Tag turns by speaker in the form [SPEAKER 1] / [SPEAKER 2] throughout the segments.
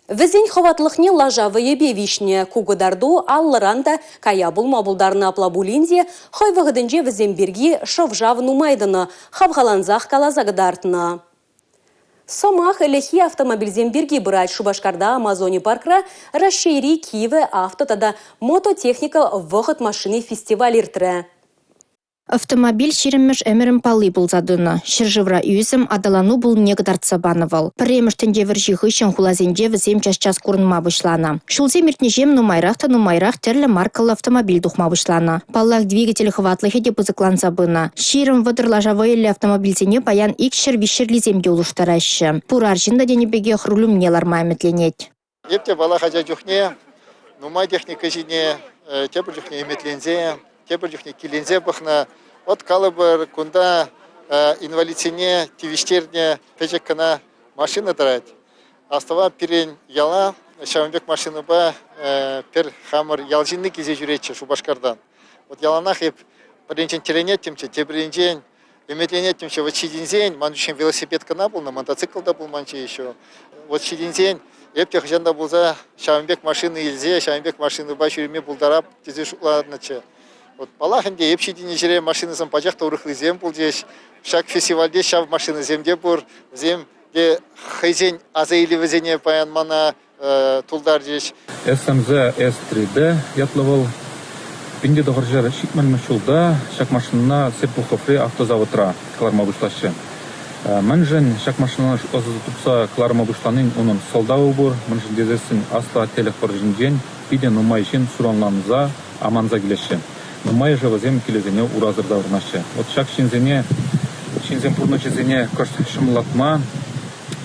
[SPEAKER 1] Вӗсен хӑватлӑхне лаша вӑйӗпе виҫнӗ. Ку кӑтарту аллӑран та кая пулма пултарнӑ апла пулин те хӑй вӑхӑтӗнче вӗсем пирки шӑв-шав нумай тӑнӑ, хавхалансах каласа кӑтартнӑ. Сӑмах ӗлӗкхи автомобильсем пирки пырать. Шупашкарта Амазони паркра Раҫҫейри кивӗ авто тата мототехника вӑхӑт машини фестиваль иртрӗ.
[SPEAKER 2] Автомобиль 20-мӗш ӗмӗрӗн палли пулса тӑнӑ. Ҫӗршывра ӳсӗм, аталану пулнине кӑтартса панӑ вӑл. Пӗрремӗш тӗнче вӑрҫи хыҫҫӑн хуласенче вӗсем час-час курӑнма пуҫланӑ. Ҫулсем иртнӗҫем нумайрах та нумайрах тӗрлӗ маркӑллӑ автомобиль тухма пуҫланӑ. Паллах, двигатель хӑватлӑхӗ те пысӑкланса пынӑ. 20-30 лаша вӑйӗллӗ автомобильсене паян икҫӗр-виҫҫӗрлисем те улӑштараҫҫӗ. Пур арҫын та тенӗ пекех руль умне ларма ӗмӗтленет.
[SPEAKER 3] Эп те паллах ача чухне нумай техника ҫине тепӗр чухне ӗмӗтленсе, тепӗр чухне киленсе пӑхнӑ. Вӑт калӑпӑр, кунта инвалидсене тивӗҫтернӗ пӗчӗк кӑна машина тӑрать. Астӑва пирӗн яла ҫавӑн пек машинӑпа пӗр хамӑр ял ҫынни килсе ҫӳретчӗ Шупашкартан. Вот яланах эп пӗринчен тӗлӗнеттӗмччӗ, тепринчен Ӗмӗтленеттӗмччӗ, вот ҫитӗнсен, ман ҫын велосипед кӑна пулнӑ, мотоцикл та пулманччӗ еще. Вот ҫитӗнсен, эп те хӑҫан та пулса ҫавӑн пек машина илсе, ҫавӑн пек машинӑпа ҫӳреме пултарап тесе шутланӑччӗ. Вот паллах ӗнтӗ, эп ҫитӗннӗ ҫӗре машинӑсем пачах та урӑхлисем пулчӗҫ. Ҫак фестивальте ҫав машинӑсем те пур. Вӗсем те хӑйсен аса илӗвӗсене паян мана тултарчӗҫ.
[SPEAKER 4] СМЗ С3D ятлӑ вӑл. 1970 ҫулта ҫак машинӑна Серпуховри автозаводра кӑларма пуҫлаҫҫӗ. Мӗншӗн ҫак машинӑна шутласа тупса кӑларма пуҫланин унӑн сӑлтавӗ пур, мӗншӗн тесессӗн Аслӑ Аттелӗх вӑрҫинчен питӗ нумай ҫын суранланса, аманса килеҫҫӗ. Нумайӑшӗ вӗсем килӗсене урасӑр таврӑнаҫҫӗ. Вот ҫак ҫынсене, ҫынсен пурнӑҫӗсене кӑшт ҫӑмӑллатма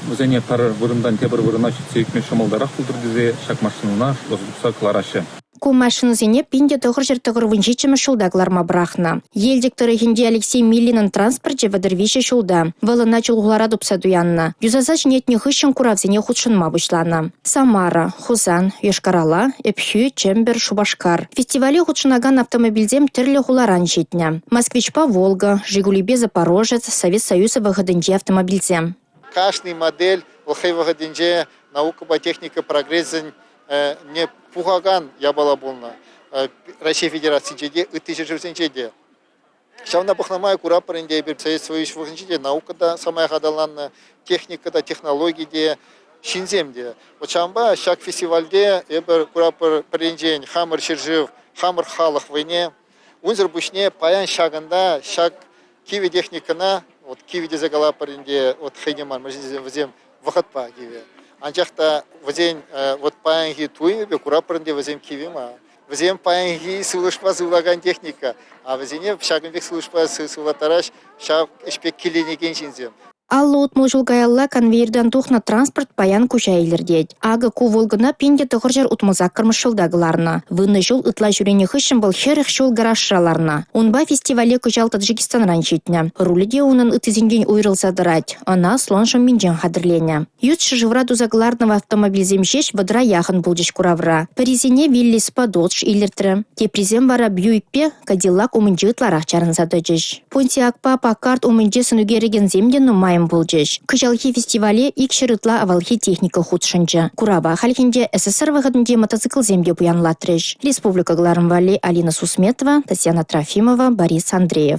[SPEAKER 4] Вӗсене пӗр вырӑнтан тепӗр вырӑна ҫитсе ӳкме ҫӑмӑлтарах пултӑр тесе ҫак машинӑна шутласа тупса кӑлараҫҫӗ.
[SPEAKER 2] Ку машинӑсене 1997-мӗш ҫулта кӑларма пӑрахнӑ. Елчӗк тӑрӑхӗнчи Алексей Миллинӑн транспорчӗ 33 ҫулта. Вӑл ӑна Чулхулара тупса туяннӑ. Юсаса ҫӗнетнӗ хыҫҫӑн куравсене хутшӑнма пуҫланӑ. Самара, Хусан, Йошкар-Ола, Ӗпхӳ, Чӗмпӗр, Шупашкар. Фестивале хутшӑнакан автомобильсем тӗрлӗ хуларан ҫитнӗ. Москвичпа Волга, Жигулипе Запорожец, Совет Союзӗ вӑхӑтӗнчи автомобильсем.
[SPEAKER 3] Кашни модель вӑл хӑй вӑхӑтӗнче наукӑпа техника прогресӗн не пухакан япала пулнӑ. Раҫҫей Федерацинче те, ытти ҫӗршывсенче те. Ҫавна пӑхнӑ май куратпӑр ӗнтӗ эпир Совет Союз вӑхӑтӗнче те наука та самаях аталаннӑ, техника та, технологи те, ҫынсем те. Вот ҫавӑнпа ҫак фестивальте эпир куратпӑр пӗринчен хамӑр ҫӗршыв, хамӑр халӑх вӑйне. Унсӑр пуҫне паян ҫакӑнта ҫак кивӗ техникӑна, вот кивӗ тесе калатпӑр ӗнтӗ, вот хӑйне мар, мӗншӗн тесен вӗсем вӑхӑтпа кивӗ. Анчах та вӗсен вот паянхи туйӑмӗпе куратпӑр ӗнтӗ вӗсем кивӗ мар. Вӗсем паянхи сывлӑшпа сывлакан техника, а вӗсене ҫакӑн пек сывлӑшпа сывлаттараҫ ҫав ӗҫпе киленекен ҫынсем.
[SPEAKER 2] 50-60 ҫул каялла конвейертан тухнӑ транспорт паян куҫа илӗртет. Акӑ ку «Волгӑна» 1968-мӗш ҫулта кӑларнӑ. Вунӑ ҫул ытла ҫӳренӗ хыҫҫӑн вӑл 40 ҫул гаражра ларнӑ. Унпа фестивале кӑҫал Таджикистанран ҫитнӗ. Рулӗ те унӑн ыттисенчен уйрӑлса тӑрать. Ӑна слон шӑмминчен хатӗрленӗ. Ют ҫӗршывра туса кӑларнӑ автомобильсем ҫеҫ вӑтӑра яхӑн пулчӗҫ куравра. Пӗрисене Виллиспа Додж илӗртрӗ, теприсем вара Бьюикпе Кадиллак умӗнче ытларах чарӑнса тӑчӗҫ. Понтиакпа Паккард умӗнче сӑн ӳкерекенсем те нумайӑн пулчӗҫ. Кӑҫалхи фестивале 200 ытла авалхи техника хутшӑнчӗ. Курава хальхинче СССР вӑхӑтӗнчи мотоциклсем те пуянлатрӗҫ. Республика кӑларӑм валли Алина Сусметова, Татьяна Трофимова, Борис Андреев.